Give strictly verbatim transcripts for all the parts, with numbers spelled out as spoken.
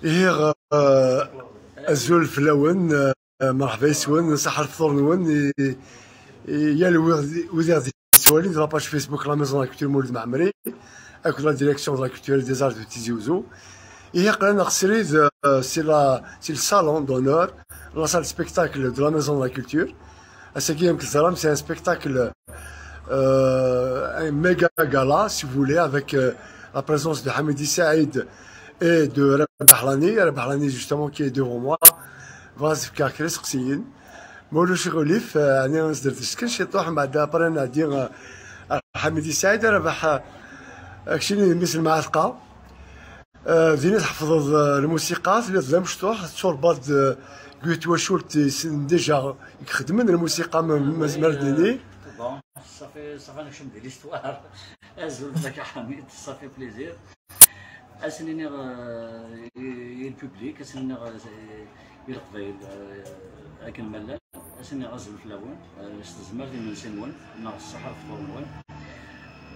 Ihi, euh, azul fell-awen, euh, merḥba yes-wen, ṣaḥa lefṭur-nwen, i, i yal wid, wid i ɣ-d-yettwalin de la page Facebook La Maison de la Culture Mulud Mɛemmri, akked la direction de la culture et des arts de Tizi Ouzou. Ihi aql-aneɣ srid, euh, c'est la, c'est le salon d'honneur, la salle de spectacle de la Maison de la Culture. Ass-agi, amek teẓram, c'est un spectacle, euh, un méga gala, si vous voulez, avec, euh, la présence de Hamidi Saïd et de Rabaḥ Lani. Rabaḥ Lani, justement, qui est devant moi. Bɣiɣ ad s-fkeɣ kra iseqsiyen. Ma ulac aɣilif, euh, ɛni ad nesderdec kan ciṭuḥ, mbeɛd après nɛeddi, euh, ar Hamidi Saïd. Rabaḥ, euh, keččini d mmi-s n Lmeɛtqa. Euh, din i tḥefḍeḍ, euh, lmusiqa, telliḍ d amecṭuḥ, tetturbaḍ-d, euh, deg twacult yessnen déjà, i ixeddmen lmusiqa, ma, ma nezmer ad d-nini. Bon, ça fait, ça va nekcem di l'histoire. Azul fell-ak a Ḥamid, ça fait plaisir. Ad sen-iniɣ, euh, i, i le public, ad sen-iniɣ, euh, i Leqbayel, euh, akken ma llan. Ad sen-iniɣ azul fell-awen, eh, s tezmert imensi-nwen, neɣ s ṣṣeḥḥa lefṭur-nwen.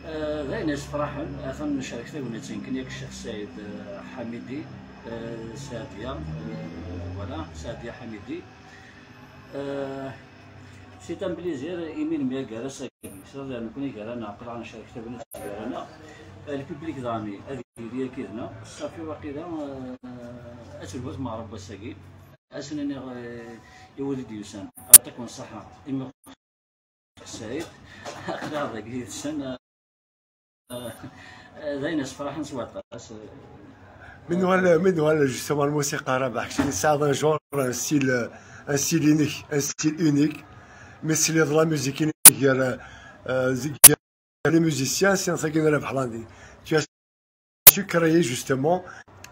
Eh, d ayen yessefraḥen, atan necrek tagnit nekkni akked Ccix Saɛid, eh, Ḥamidi, eh, Saɛdiya, eh, voilà, Saɛdiya Ḥamidi. Eh, c'est un plaisir imi nemyager ass-agi. C'est-à-dire nekkni gar-aneɣ, aql-aɣ necrek tagnit gar-aneɣ. Eh, le public daɣen ad yili akkid-neɣ. Ṣafi waqila, eh, ad telhu tmeɣra n wass-agi. Ad sen-iniɣ, eh, i wid i d-yusan, yeɛṭikum ṣṣeḥḥa, imi Saɛid, aql-aɣ dagi yid-sen, eh, eh, d ayen yessefraḥen s waṭas, eh. Mi nuɣal, mi nuɣal justement lmusiqa, Rabaḥ, keččini tesɛiḍ un genre, un style, un style inek, un style unique, mi tesliḍ la musique inek gar, eh, gar les musiciens, c'est un truc de Rabaḥ Lani. Tu as su créer justement,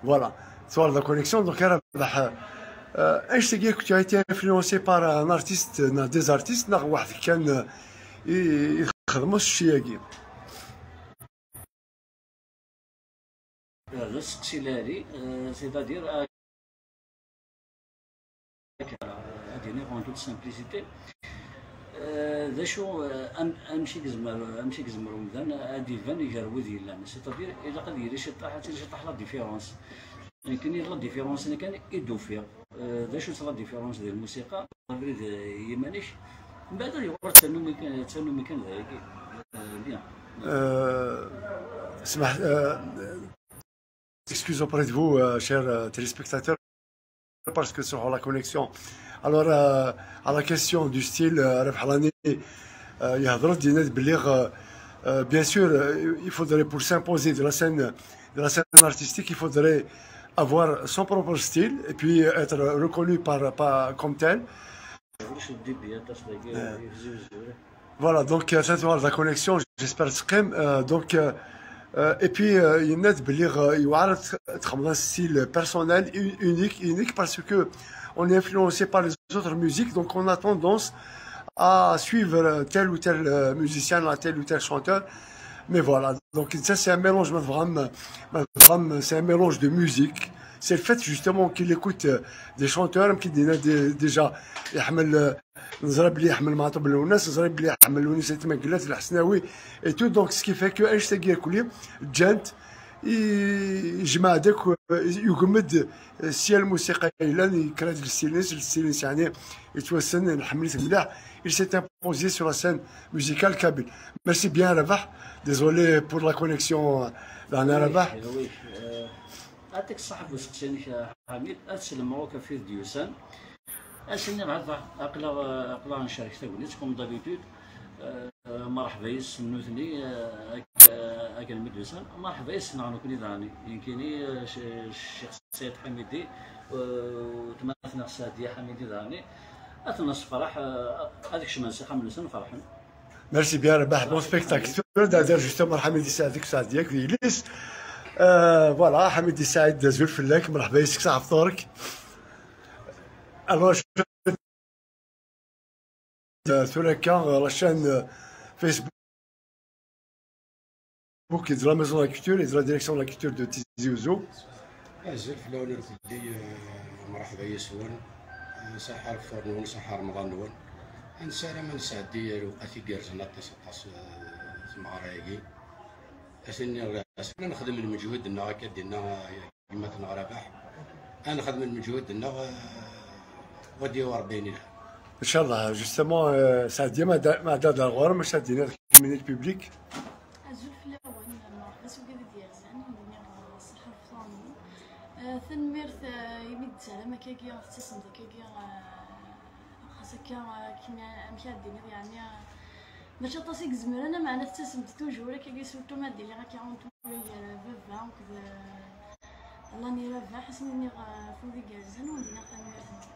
voilà, tu as la connexion, donc Rabaḥ, euh, est-ce que tu as été influencé par un artiste, neɣ des artistes, neɣ waḥd kan, euh, i, i txedmeḍ cci-agi? D aseqsi lɛali, euh, c'est-à-dire, euh, ad iniɣ en toute simplicité, euh, d acu, euh, am-, amek i yezmer, amek i yezmer umdan ad d-iban gar wid yellan, c'est-à-dire ilaq ad yili ciṭṭaḥ, ad tili ciṭṭaḥ la différence. Nekkini la différence-nni kan i d-ufiɣ. Euh, d acu-tt la différence di lmusiqa, abrid, euh, i yiman-ik, mbeɛd ad yuɣal d tannumi kan, d tannumi kan dayagi. Euh, bien. Euh, smaḥ, euh, excuse auprès de vous, euh, chers, euh, téléspectateurs, parce que sur la connexion. Alors, euh, à la question du style, euh, Rabaḥ Lani, euh, yehder-d, yenna-d belli, euh, euh, bien sûr, euh, il faudrait, pour s'imposer de la scène, de la scène artistique, il faudrait avoir son propre style et puis être reconnu par, par, comme tel. Voilà, donc, euh, ça, c'est la connexion, j'espère que c'est, euh, donc, euh, euh, et puis, euh, il y a des, euh, il y a un style personnel, u-, unique, unique, parce que on est influencé par les autres musiques, donc on a tendance à suivre, euh, tel ou tel, euh, musicien, à tel ou tel chanteur. Mais voilà, donc ça, c'est un mélange, c'est un mélange de musique. C'est le fait, justement, qu'il écoute, euh, des chanteurs, qui déjà, euh, Neẓra belli iḥemmel Maɛṭub Lwennas, neẓra belli iḥemmel Lwennas Ayt Mengellat, Lḥesnawi et tout. Donc, ce qui fait que annect-agi akk-nni ǧǧan-t, i-, yejmeɛ-d akk, yugem-d, eh, sya lmusiqa yellan, yekker-d lstil-ines, lstil-ines, yeɛni, yettwassen, nḥemmel-it mliḥ. Il s'est imposé sur la scène musicale kabyle. Merci bien, Rabaḥ. Désolé pour la connexion, euh, Rabaḥ. Oui, oui, euh, Yeɛṭik ṣṣeḥḥa ɣef useqsi-nnek, a Ḥamid. Ad sellmeɣ akk ɣef wid d-yusan. Ad s-iniɣ, aql-aɣ, aql-aɣ necrek tagnit, comme d'habitude. Euh, merḥba yes-sen nutni, euh, ak-, euh, akken mi d-usan. Merḥba yes-neɣ nekkni daɣen. Nekkini, euh, c-, Ccix Saɛid Ḥamidi, euh, weltma-tneɣ Saɛdiya Ḥamidi daɣen. Ad ten-nessefreḥ, euh, ad kecmen s axxam-nsen, ferḥen. Merci bien, Rabaḥ. Bon spectacle. Tura d-hder justement Ḥamidi Saɛid akked Saɛdiya akked yelli-s. Euh, voilà, Ḥamidi Saɛid, azul fell-ak, merḥba yes-k, ṣaḥa fṭur-ik. Alors, je, euh, tura akka, euh, la chaîne, euh, Facebook de la Maison de la Culture et de la Direction de la Culture de Tizi Ouzou. Azul fell-awen irkelli, euh, merḥba yes-wen. Euh, ṣaḥa lefṭur-nwen, ṣaḥa Remḍan-nwen. Ad nessaram ad nesɛeddi lewqat igerrzen aṭas, aṭas, euh, tmeɣra-agi. Asen-nniɣ, asen nexdem lmeǧhud-nneɣ, akka d-yenna gma-tneɣ Rabaḥ. Ad nexdem lmeǧhud-nneɣ, eh, wadi Ṛebbi yelha. Inchallah, justement, euh, Saɛdiya, ma d-, ma d-, ar ɣur-m, acu ad d-tiniḍ kemmini le public? Azul fell-awen, merḥba s wigad i d-yerzan, ad d-iniɣ, eh, ṣṣeḥḥa lefṭur-nwen. Eh, tanemmirt, eh, imi d-tettarram akkagi, tettasem-d akkagi, eh, xas akka, eh, akken, amek ara d-tiniḍ, yeɛni, eh, mačči aṭas i izemren, ameɛna tettasem-d toujours akkagi, surtout ma d-iliɣ akka en tout cas gar, eh, baba akked, eh, Llan i Rabaḥ, asen-nniɣ, eh, afud igerrzen, u d-iniɣ tanemmirt-nwen.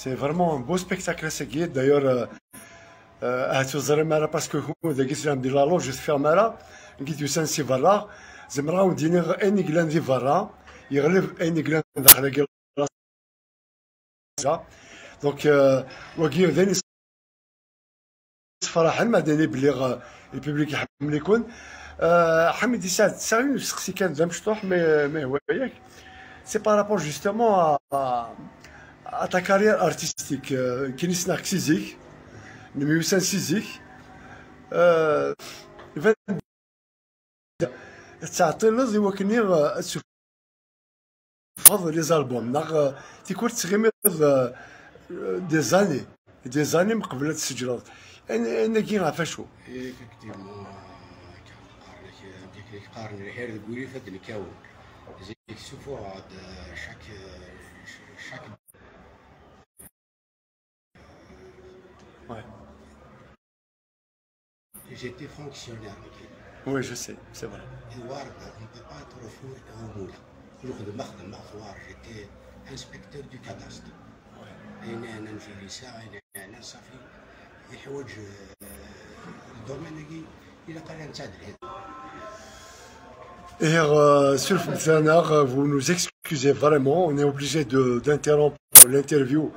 C'est vraiment un beau spectacle, ass-agi. D'ailleurs, euh, euh, ahat ur teẓrim ara, parce que dagi tlam di la loge, ur teffiɣem ara, ngi d-yusan si berra, zemreɣ ad wen-d-iniɣ ayen i yellan di berra, yeɣleb ayen i yellan daxel-agi. Donc, euh, wagi d ayen yessefraḥen, ma d-nini belli, euh, le public iḥemmel-iken. Euh, Ḥamid Isɛad, tesɛa yiwen usteqsi kan d amecṭuḥ, ma, ma yehwa-yak. C'est par rapport justement à, à, à ta carrière artistique, euh, kini ssneɣ-k si zik, nemyussan si zik. Euh, iban tettɛeṭṭileḍ i wakken, euh, ad teffeɣ les albums, neɣ, euh, tikwal tettɣimiḍ, euh, des années, des années qbel ad tseǧleḍ. Ayen-, ayen-agi ɣef acu? Effectivement, euh, qqaren-ak, euh, qqaren lḥir deg wurrif ad d-nkawen. Zik ssufuɣeɣ-d, euh, chaque, euh, chaque Ouais. J'étais fonctionnaire, ok. Oui, je sais, c'est vrai. Et War, on peut pas être fou et au moulin. Nous, de Marc, de Marc War, j'étais inspecteur du cadastre. Ouais. Et on a un ça, et on a ça, il y a, euh, le domaine qui, il a quand même ça de l'aide. Et, euh, sur Fouzanar, vous nous excusez vraiment, on est obligé de, d'interrompre l'interview